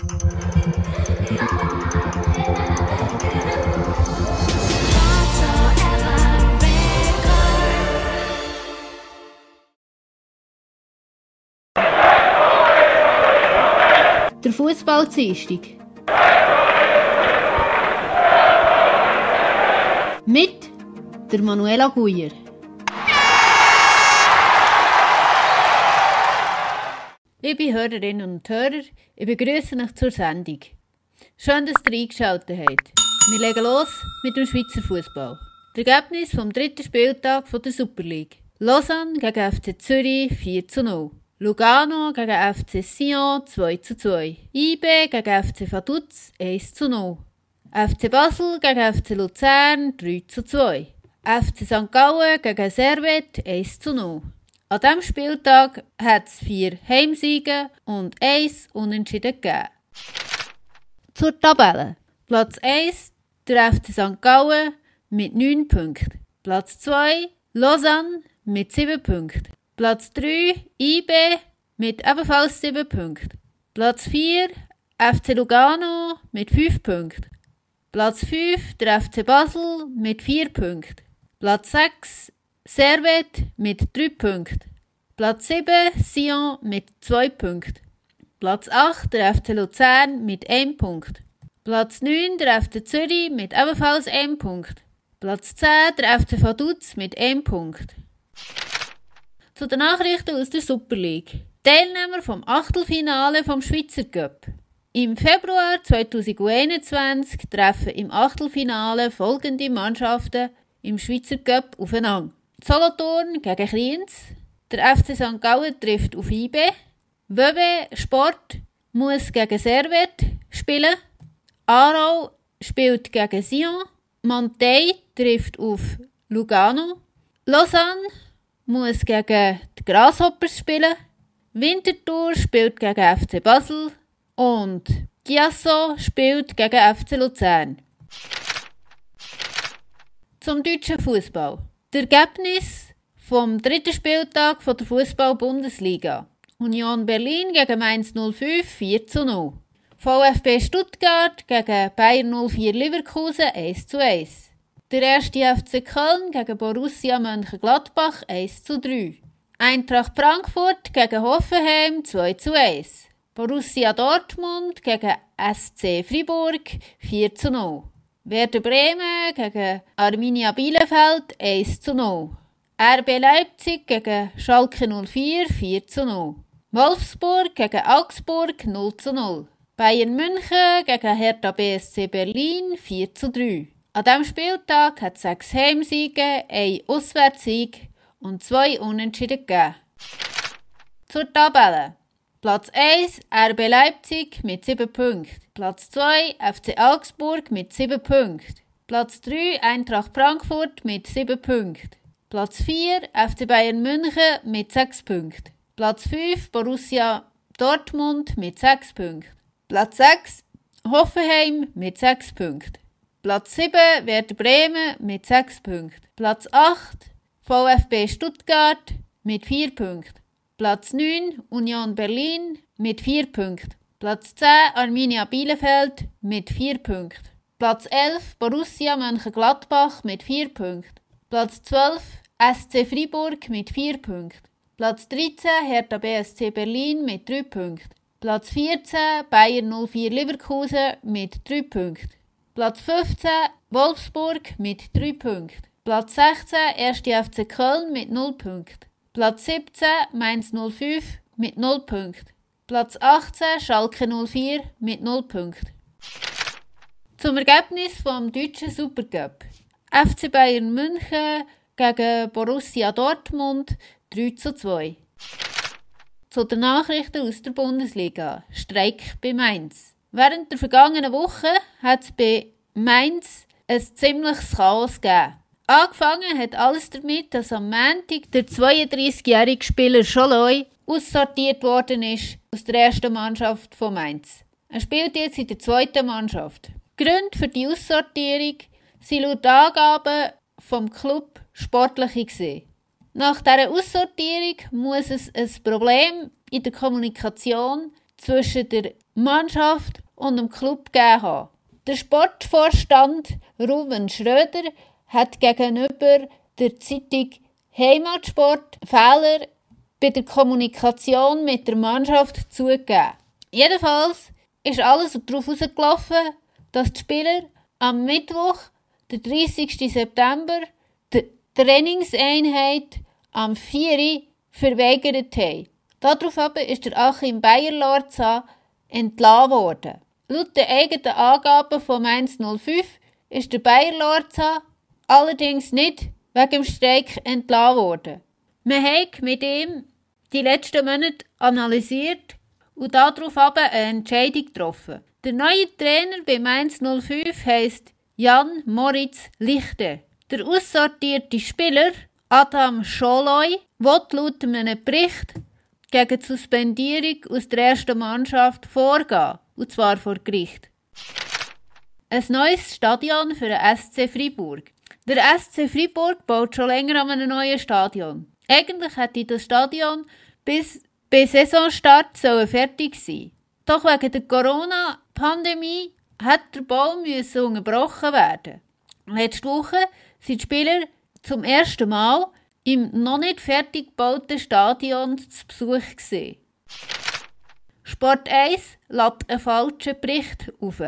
Der Fußball-Dienstag. Mit der Manuela Guyer. Liebe Hörerinnen und Hörer, ich begrüße euch zur Sendung. Schön, dass ihr eingeschaltet habt. Wir legen los mit dem Schweizer Fußball. Das Ergebnis vom dritten Spieltag der Super League. Lausanne gegen FC Zürich 4:0. Lugano gegen FC Sion 2:2. IB gegen FC Vaduz 1:0. FC Basel gegen FC Luzern 3:2. FC St. Gallen gegen Servette 1:0. An diesem Spieltag hat es 4 Heimsiege und 1 Unentschieden gegeben. Zur Tabelle. Platz 1 der FC St. Gallen mit 9 Punkten. Platz 2 Lausanne mit 7 Punkten. Platz 3 IB mit ebenfalls 7 Punkten. Platz 4 FC Lugano mit 5 Punkten. Platz 5 der FC Basel mit 4 Punkten. Platz 6 Servette mit 3 Punkten. Platz 7 Sion mit 2 Punkten. Platz 8 der FC Luzern mit 1 Punkt. Platz 9 der FC Zürich mit ebenfalls 1 Punkt. Platz 10 der FC Vaduz mit 1 Punkt. Zu den Nachrichten aus der Super League. Teilnehmer vom Achtelfinale vom Schweizer Cup. Im Februar 2021 treffen im Achtelfinale folgende Mannschaften im Schweizer Cup aufeinander. Solothurn gegen Kriens, der FC St. Gallen trifft auf IB, WW Sport muss gegen Servette spielen, Aarau spielt gegen Sion, Monteil trifft auf Lugano, Lausanne muss gegen die Grasshoppers spielen, Winterthur spielt gegen FC Basel und Chiasso spielt gegen FC Luzern. Zum deutschen Fußball. Das Ergebnis vom dritten Spieltag der Fußball-Bundesliga. Union Berlin gegen Mainz 05 4:0. VfB Stuttgart gegen Bayern 04 Leverkusen 1:1. Der erste FC Köln gegen Borussia Mönchengladbach 1:3. Eintracht Frankfurt gegen Hoffenheim 2:1. Borussia Dortmund gegen SC Freiburg 4:0. Werder Bremen gegen Arminia Bielefeld 1:0. RB Leipzig gegen Schalke 04 4:0. Wolfsburg gegen Augsburg 0:0. Bayern München gegen Hertha BSC Berlin 4:3. An diesem Spieltag hat es 6 Heimsiege, 1 Auswärtssieg und 2 Unentschieden gegeben. Zur Tabelle. Platz 1 RB Leipzig mit 7 Punkten. Platz 2 FC Augsburg mit 7 Punkten. Platz 3 Eintracht Frankfurt mit 7 Punkten. Platz 4 FC Bayern München mit 6 Punkten. Platz 5 Borussia Dortmund mit 6 Punkten. Platz 6 Hoffenheim mit 6 Punkten. Platz 7 Werder Bremen mit 6 Punkten. Platz 8 VfB Stuttgart mit 4 Punkten. Platz 9 Union Berlin mit 4 Punkten. Platz 10 Arminia Bielefeld mit 4 Punkten. Platz 11 Borussia Mönchengladbach mit 4 Punkten. Platz 12 SC Freiburg mit 4 Punkten. Platz 13 Hertha BSC Berlin mit 3 Punkten. Platz 14 Bayern 04 Leverkusen mit 3 Punkten. Platz 15 Wolfsburg mit 3 Punkten. Platz 16 1. FC Köln mit 0 Punkten. Platz 17 Mainz 05 mit 0 Punkten. Platz 18 Schalke 04 mit 0 Punkten. Zum Ergebnis vom deutschen Supercup. FC Bayern München gegen Borussia Dortmund 3:2. Zu den Nachrichten aus der Bundesliga. Streik bei Mainz. Während der vergangenen Woche hat es bei Mainz ein ziemliches Chaos gegeben. Angefangen hat alles damit, dass am Montag der 32-jährige Spieler Scholloy aussortiert worden ist aus der ersten Mannschaft von Mainz. Er spielt jetzt in der zweiten Mannschaft. Gründe für die Aussortierung sind laut Angaben vom Club sportliche gewesen. Nach dieser Aussortierung muss es ein Problem in der Kommunikation zwischen der Mannschaft und dem Club gegeben haben. Der Sportvorstand Ruben Schröder hat gegenüber der Zeitung Heimatsport Fehler bei der Kommunikation mit der Mannschaft zugegeben. Jedenfalls ist alles darauf herausgelaufen, dass die Spieler am Mittwoch, den 30. September, die Trainingseinheit am 4. Uhr verweigert haben. Darauf ist der Achim Beyer-Lorza entlassen worden. Laut den eigenen Angaben von Mainz 05 ist der Beyer-Lorza allerdings nicht wegen dem Streik entlassen worden. Wir haben mit ihm die letzten Monate analysiert und darauf eine Entscheidung getroffen. Der neue Trainer bei Mainz 05 heisst Jan Moritz Lichter. Der aussortierte Spieler Adam Scholoi will laut einem Bericht gegen die Suspendierung aus der ersten Mannschaft vorgehen, und zwar vor Gericht. Ein neues Stadion für den SC Freiburg. Der SC Freiburg baut schon länger an einem neuen Stadion. Eigentlich hätte das Stadion bis bei Saisonstart fertig sein. Doch wegen der Corona-Pandemie hat der Bau unterbrochen werden. Letzte Woche sind die Spieler zum ersten Mal im noch nicht fertig gebauten Stadion zu Besuch gewesen. Sport 1 lädt einen falschen Bericht auf.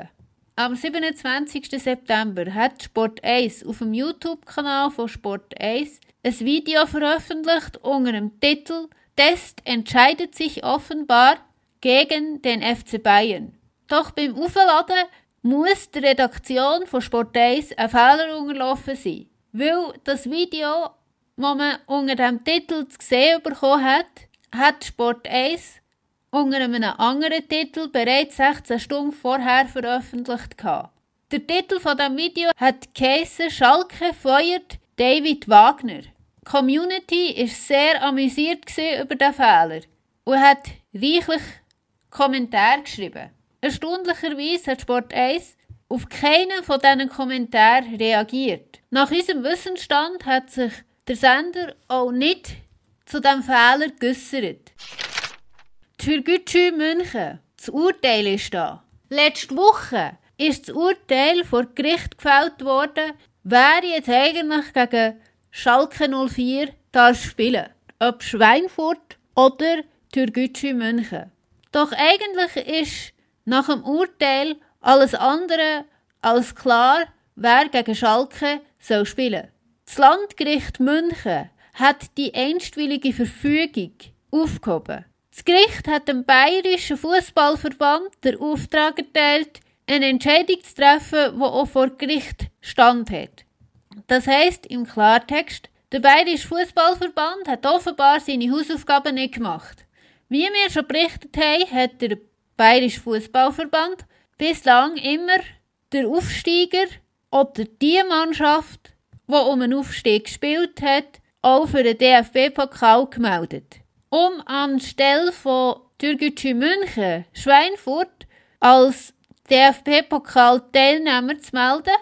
Am 27. September hat Sport 1 auf dem YouTube-Kanal von Sport 1 ein Video veröffentlicht unter dem Titel «Test entscheidet sich offenbar gegen den FC Bayern». Doch beim Aufladen muss der Redaktion von Sport 1 ein Fehler unterlaufen sein, weil das Video, das man unter dem Titel zu sehen bekommen hat Sport 1 unter einem anderen Titel bereits 16 Stunden vorher veröffentlicht. Der Titel von dem Video hat geheissen «Schalke feuert David Wagner». Die Community war sehr amüsiert über diesen Fehler und hat reichlich Kommentare geschrieben. Erstaunlicherweise hat Sport 1 auf keinen von diesen Kommentaren reagiert. Nach unserem Wissensstand hat sich der Sender auch nicht zu diesem Fehler geäussert. Türgücü München. Das Urteil ist da. Letzte Woche ist das Urteil vor Gericht gefällt worden, wer jetzt eigentlich gegen Schalke 04 darf spielen. Ob Schweinfurt oder Türgücü München. Doch eigentlich ist nach dem Urteil alles andere als klar, wer gegen Schalke soll spielen. Das Landgericht München hat die einstweilige Verfügung aufgehoben. Das Gericht hat dem Bayerischen Fußballverband den Auftrag erteilt, eine Entscheidung zu treffen, die auch vor Gericht Stand hat. Das heisst im Klartext, der Bayerische Fußballverband hat offenbar seine Hausaufgaben nicht gemacht. Wie wir schon berichtet haben, hat der Bayerische Fußballverband bislang immer der Aufsteiger oder die Mannschaft, die um einen Aufstieg gespielt hat, auch für den DFB-Pokal gemeldet. Um anstelle von Türgücü München Schweinfurt als DFB-Pokal-Teilnehmer zu melden,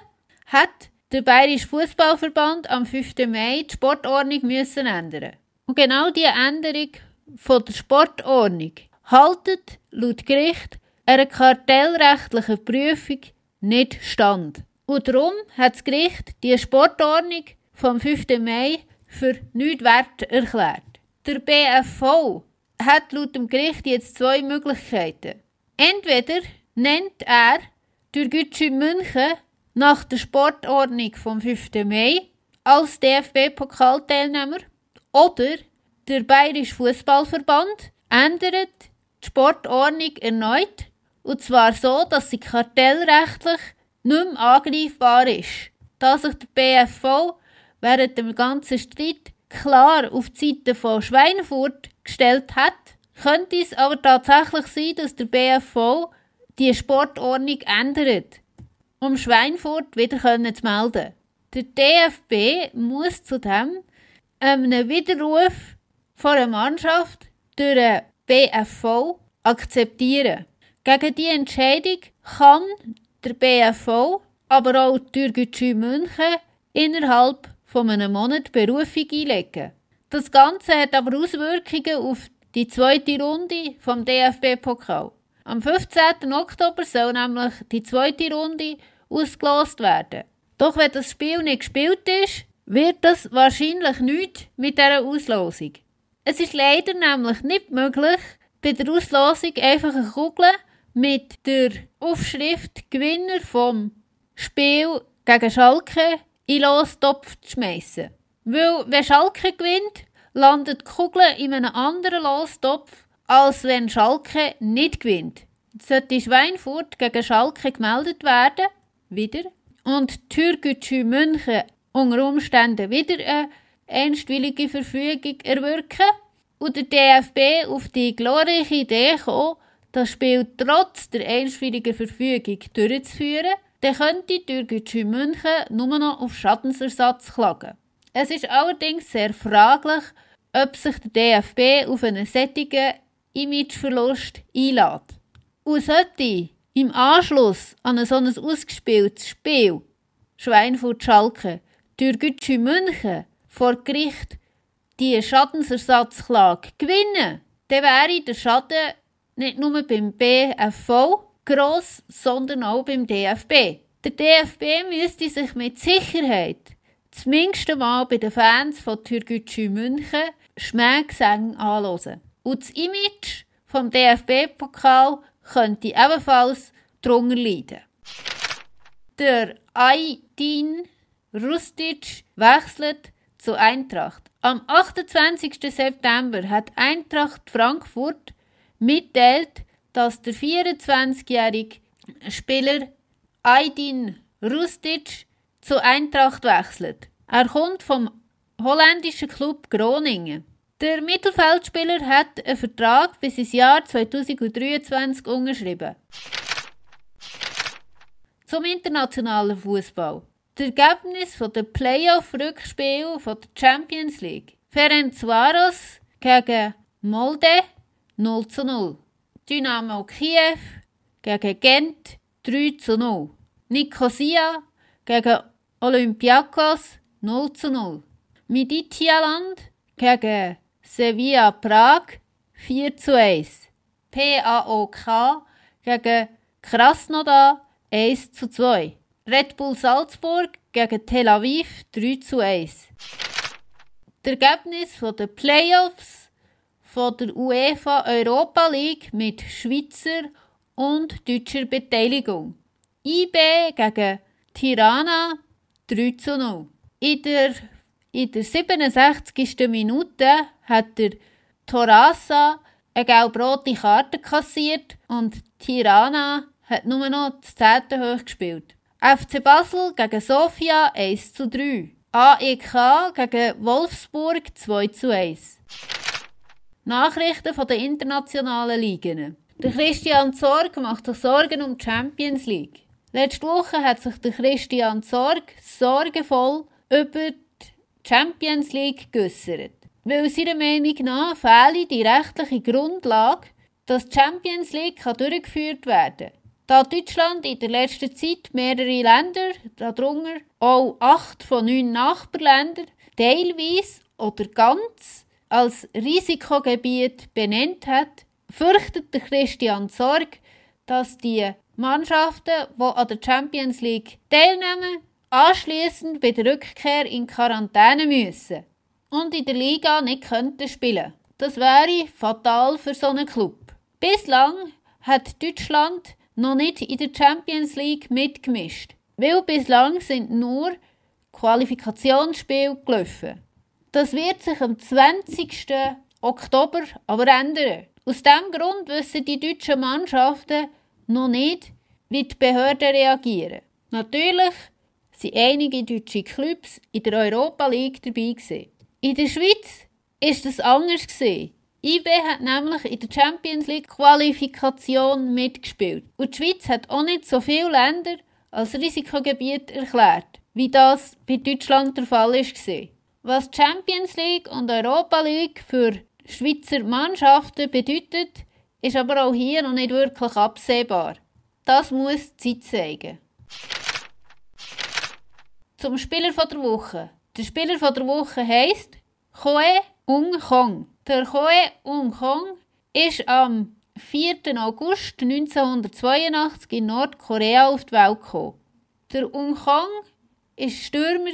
hat der Bayerische Fußballverband am 5. Mai die Sportordnung müssen ändern. Und genau diese Änderung von der Sportordnung haltet laut Gericht einer kartellrechtlichen Prüfung nicht stand. Und darum hat das Gericht die Sportordnung vom 5. Mai für nichts wert erklärt. Der BFV hat laut dem Gericht jetzt zwei Möglichkeiten. Entweder nennt er Türgücü München nach der Sportordnung vom 5. Mai als DFB-Pokalteilnehmer oder der Bayerische Fußballverband ändert die Sportordnung erneut, und zwar so, dass sie kartellrechtlich nicht mehr angreifbar ist. Da sich der BFV während dem ganzen Streit klar auf die Seite von Schweinfurt gestellt hat, könnte es aber tatsächlich sein, dass der BFV die Sportordnung ändert, um Schweinfurt wieder zu melden. Der DFB muss zudem einen Widerruf von einer Mannschaft durch den BFV akzeptieren. Gegen diese Entscheidung kann der BFV, aber auch Türgücü München innerhalb von einem Monat Berufung einlegen. Das Ganze hat aber Auswirkungen auf die zweite Runde vom DFB-Pokal. Am 15. Oktober soll nämlich die zweite Runde ausgelost werden. Doch wenn das Spiel nicht gespielt ist, wird das wahrscheinlich nichts mit dieser Auslosung. Es ist leider nämlich nicht möglich, bei der Auslosung einfach eine Kugel mit der Aufschrift Gewinner vom Spiel gegen Schalke in den Lostopf zu schmeissen. Weil, wenn Schalke gewinnt, landet die Kugel in einem anderen Lostopf, als wenn Schalke nicht gewinnt. Sollte Schweinfurt gegen Schalke gemeldet werden, wieder, und Türkgücü München unter Umständen wieder eine einstweilige Verfügung erwirken und der DFB auf die glorreiche Idee kommen, das Spiel trotz der einstweiligen Verfügung durchzuführen, dann könnte Türkgücü München nur noch auf Schadensersatz klagen. Es ist allerdings sehr fraglich, ob sich der DFB auf einen solchen Imageverlust einlädt. Und sollte im Anschluss an ein solches ausgespieltes Spiel Schweinfurt-Schalke Türkgücü München vor Gericht die Schadensersatzklage gewinnen, dann wäre der Schaden nicht nur beim BFV gross, sondern auch beim DFB. Der DFB müsste sich mit Sicherheit zumindest mal bei den Fans von Türkgücü München Schmähgesänge anhören. Und das Image vom DFB-Pokal könnte ebenfalls darunter leiden. Der Aydin Rustic wechselt zu Eintracht. Am 28. September hat Eintracht Frankfurt mitteilt, dass der 24-jährige Spieler Aydin Rustic zu Eintracht wechselt. Er kommt vom holländischen Club Groningen. Der Mittelfeldspieler hat einen Vertrag bis ins Jahr 2023 unterschrieben. Zum internationalen Fußball. Das Ergebnis der Playoff-Rückspiele der Champions League. Ferencváros gegen Molde 0:0. Dynamo Kiew gegen Gent 3:0. Nicosia gegen Olympiakos 0:0. Midtjylland gegen Sevilla Prag 4:1. PAOK gegen Krasnodar 1:2. Red Bull Salzburg gegen Tel Aviv 3:1. Das Ergebnis der Playoffs von der UEFA Europa League mit Schweizer und deutscher Beteiligung. IB gegen Tirana 3:0. In der 67. Minute hat der Torasa eine gelb-rote Karte kassiert und Tirana hat nur noch das 10. hoch gespielt. FC Basel gegen Sofia 1:3. AEK gegen Wolfsburg 2:1. Nachrichten von den internationalen Ligen. Der Christian Zorg macht sich Sorgen um die Champions League. Letzte Woche hat sich der Christian Zorg sorgenvoll über die Champions League geäussert. Weil seiner Meinung nach fehle die rechtliche Grundlage, dass die Champions League durchgeführt werden kann. Da Deutschland in der letzten Zeit mehrere Länder, darunter auch 8 von 9 Nachbarländern, teilweise oder ganz als Risikogebiet benannt hat, fürchtet der Christian Zorg, dass die Mannschaften, die an der Champions League teilnehmen, anschliessend bei der Rückkehr in Quarantäne müssen und in der Liga nicht könnten spielen. Das wäre fatal für so einen Club. Bislang hat Deutschland noch nicht in der Champions League mitgemischt, weil bislang sind nur Qualifikationsspiele gelaufen. Das wird sich am 20. Oktober aber ändern. Aus diesem Grund wissen die deutschen Mannschaften noch nicht, wie die Behörden reagieren. Natürlich sind einige deutsche Clubs in der Europa League dabei gewesen. In der Schweiz war das anders gewesen. IB hat nämlich in der Champions League Qualifikation mitgespielt. Und die Schweiz hat auch nicht so viele Länder als Risikogebiet erklärt, wie das bei Deutschland der Fall war. Was die Champions League und Europa League für Schweizer Mannschaften bedeutet, ist aber auch hier noch nicht wirklich absehbar. Das muss die Zeit zeigen. Zum Spieler der Woche. Der Spieler der Woche heisst Choe Ung Kong. Der Choe Ung Kong ist am 4. August 1982 in Nordkorea auf die Welt gekommen. Der Ung-Kong war Stürmer.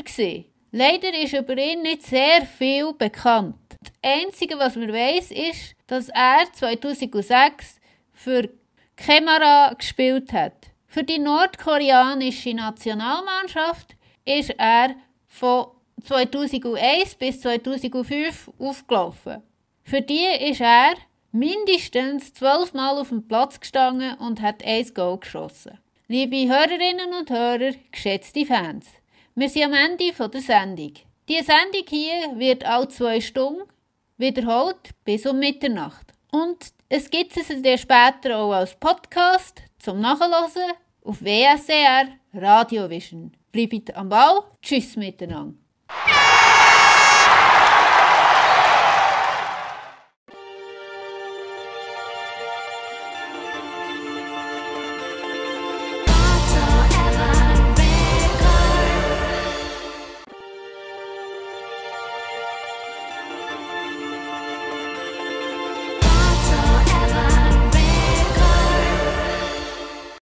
Leider ist über ihn nicht sehr viel bekannt. Das Einzige, was man weiss, ist, dass er 2006 für Kemara gespielt hat. Für die nordkoreanische Nationalmannschaft ist er von 2001 bis 2005 aufgelaufen. Für die ist er mindestens 12 Mal auf dem Platz gestanden und hat 1 Goal geschossen. Liebe Hörerinnen und Hörer, geschätzte Fans, wir sind am Ende der Sendung. Diese Sendung hier wird alle 2 Stunden wiederholt bis um Mitternacht. Und es gibt es dann später auch als Podcast zum Nachhören auf WSR Radio Vision. Bleibt am Ball. Tschüss miteinander.